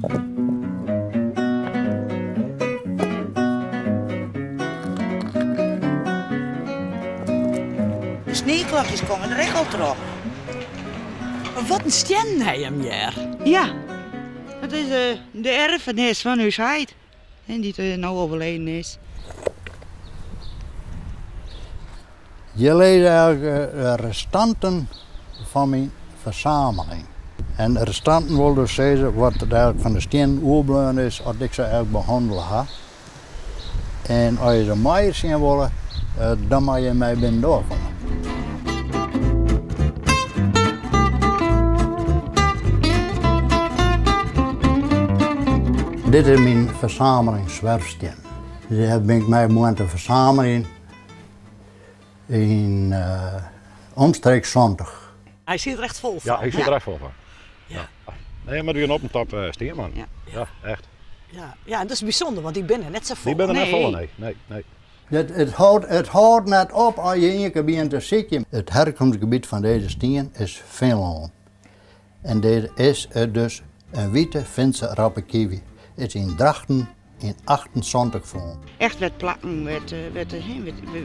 De snieklokjes komme der ek al troch. Wat in stiennen ha jim hjir. Ja, dat is de erfenis fan ús heit, dy't no overleden is. Hjir lizze eigenlik de restanten fan myn fersameling. En restanten wol dus sizze wat der eigenlik fan de stiennen oerbleaun is as ik se eigenlik behannele ha. En as je se mear sjen wolle, dan moatte je mei binnendoar komme. Dit is myn fersameling swerfstiennen. Dêr bin ik mei begûn te fersameljen yn omstreeks 70. Hy siet der echt fol fan. Ja, hy siet der echt fol fan. Ja. Nee, mar wie in op en top stienman. Ja. Ja, echt. Ja, ja, en dat is bysûnder, want dy binne net sa folle. Dy binne net folle, nee. Nee, nee. It hâldt, it hâldt net op as je ien kear begjinne te sykjen. It herkomstgebiet fan dizze stien is Finlân. En dit is dus in wite Finse rapakivi. Is yn Drachten yn 78 fûn. Echt wêr't plakken, wêr't, wêr't,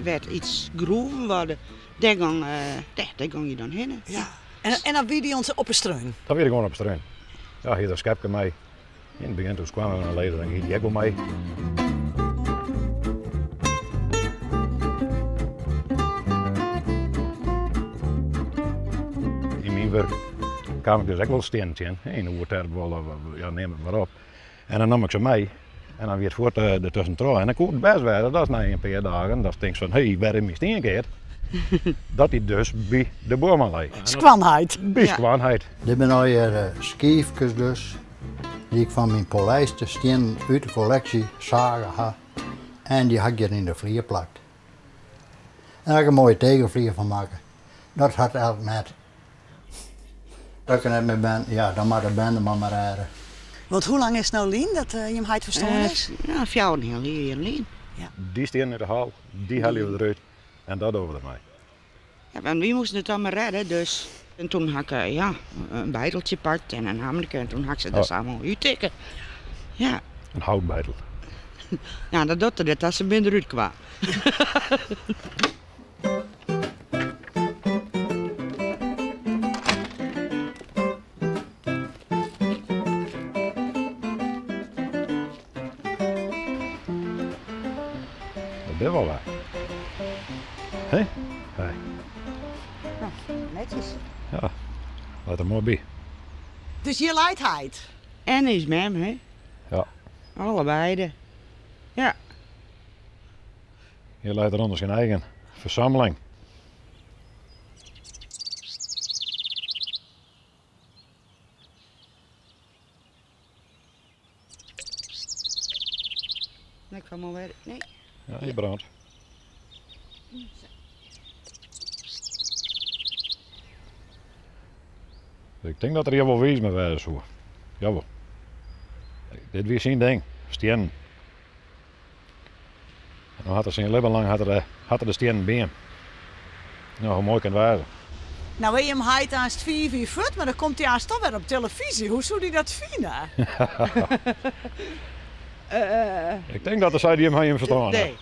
wêr't iets groeven wurde, dêr gong, dêr gong je dan hinne. Ja. En, en dan wie dy ons op 'e streun? Dan wie er gewoan op 'e streun. Ja, hie er in skepke mei. Yn it begjin toen skoalle en leger, dan gie dy ek wol mei. Yn myn wurk kaam ik dus ek wol stiennen tsjin, yn de Oerterp wol of ja, neam it mar op. En dan nom ik se mei en dan wie it fuort der tuskentroch. En dan koe it bêst wêze dat nei in pear dagen datst tinkst fan hé, wêr is myn stien keard? Dat dy dus by de buorman lei. Skoanheit. By skoanheit. Dit binne allegear skiifkes dus, dy't ik fan myn polijste stiennen út de kolleksje sage ha. En dy ha ik hjir yn de flier plakt. En dêr ha ik in moaie tegelflier fan makke. Dat hat elk net. Dat ik der net mear bin, ja, dan moat de bern der mar mei rêde. Want hoe lang is it no lyn dat jim heit ferstoarn is? Ja, 4,5 jier lyn. Ja. Dy stiennen út de hal, dy helje we derút en dat dogge we dermei. Ja, want wy moasten it dan mar rêde, dus. En toen ha ik ja, in beiteltsje pakt en in hammerke en toen ha ik se der sa moai úttikke. Ja. In houtbeitel. Ja, dat docht er net as se bin derút kwaam. Dat binne wol wat. Hé? Hey. Nou, netjes. Ja, leit der moai by. Dus hjir leit heit? En ús mem, hè? Ja. Allebeide. Ja. Hjir leit er ûnder syn eigen fersamling. Nee, ik kwam alweer. Nee. Ja, hy brandt. Ik tink dat er hjir wol wiis mei wêze soe. Jawol. Dit wie syn ding, stiennen. En no hat er syn libben lang hat er, hat er de stiennen by him. No, hoe moai kin it wêze? Nou is jim heit aanst 5 jier fuort, mar dan komt hy aanst toch wer op telefyzje. Hoe soe dy dat fine? Ik tink dat er sei jim ha jim ferstân. Nee.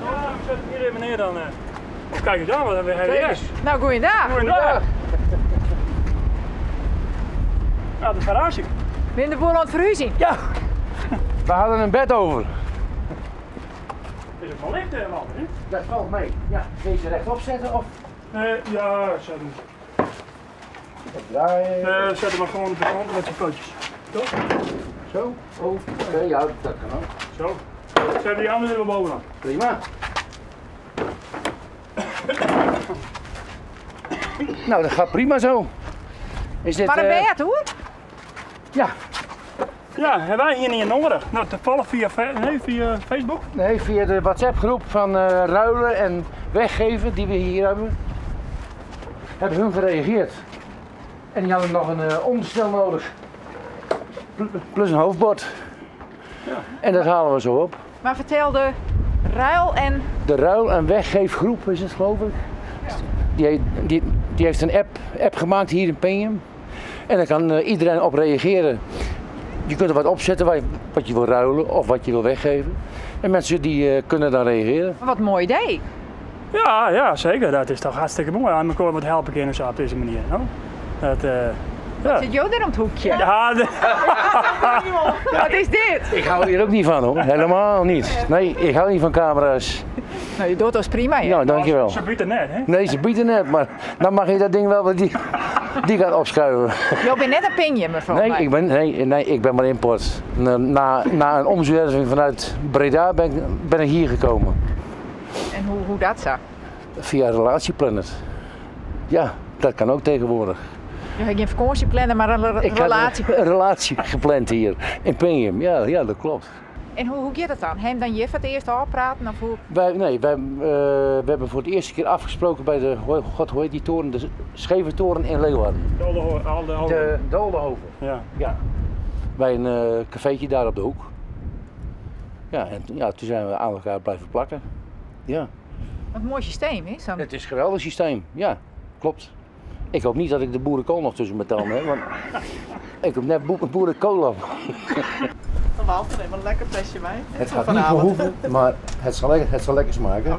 Nou, ik zet hem hier even neer dan. Oh, kijk eens aan, wat hebben we hier? Nou, goeiedag. Goeiedag. Nou, de garage. Ben de boel aan het verhuizen? Ja. We hadden een bed over. Is het wel licht, hè, man? Hè? Dat valt mee. Ja, wil je ze rechtop zetten of? Ja, zet hem. Draaien. Zet hem maar gewoon op de grond met zijn pootjes. Toch? Zo? Oh, oké, ja, dat kan ook. Zo. Zet die andere er wel bovenaan. Prima. Nou, dat gaat prima zo. Is dit, Maar een bed, hoor? Ja. Ja, hebben wij hier niet nodig? Nou, toevallig nee, via Facebook? Nee, via de WhatsApp-groep van ruilen en weggeven die we hier hebben. Hebben hun gereageerd. En die hadden nog een onderstel nodig. Plus een hoofdbord. Ja. En dat halen we zo op. Maar vertel de Ruil en. De ruil- en weggeefgroep is het geloof ik. Die, die, die heeft een app, app gemaakt hier in Penjum. En daar kan eh, iedereen op reageren. Je kunt er wat opzetten waar je, wat je wil ruilen of wat je wil weggeven. En mensen die eh, kunnen dan reageren. Wat een mooi idee. Ja, ja, zeker. Dat is toch hartstikke mooi. Aan elkaar wat helpen kunnen zo op deze manier. No? Dat, eh, ja. Zit Jo daar om het hoekje? Ja, de- Wat is dit? Ik hou hier ook niet van hoor, helemaal niet. Nee, ik hou niet van camera's. Nou, je doet ons prima, hè? Ja, dankjewel. Ze bieden net, hè? Nee, ze bieden net, maar dan mag je dat ding wel die, die gaat opschuiven. Jo bent net een pinje, mevrouw. Nee, ik ben, nee, nee, ik ben maar import. Na, na, na een omzwerving vanuit Breda ben ik, ben ik hier gekomen. En hoe, hoe dat zo? Via Relatieplanet. Ja, dat kan ook tegenwoordig. Je hebt geen vakantie plannen, maar een Ik had relatie. Een, een relatie gepland hier in Pingjum. Ja, ja, dat klopt. En hoe, hoe gaat dat dan? Hem dan Jef het eerst al praten of hoe? Wij, nee, wij, eh, we hebben voor het eerste keer afgesproken bij de, god, hoe heet die toren? De Scheventoren in Leeuwarden. De Olde- Olde- Olde- De Doldehoven. Ja. Ja. Bij een eh, cafeetje daar op de hoek. Ja, en toen- ja, toen zijn we aan elkaar blijven plakken. Ja. Wat een mooi systeem, hè? Zo'n- Het is een geweldig systeem, ja, klopt. Ik hoop niet dat ik de boerenkool nog tussen mijn tanden heb, want ik heb net boerenkool op. Walter, neem een lekker flesje wijn. Het gaat niet verhoeven, maar het zal lekker, het zal lekker smaken.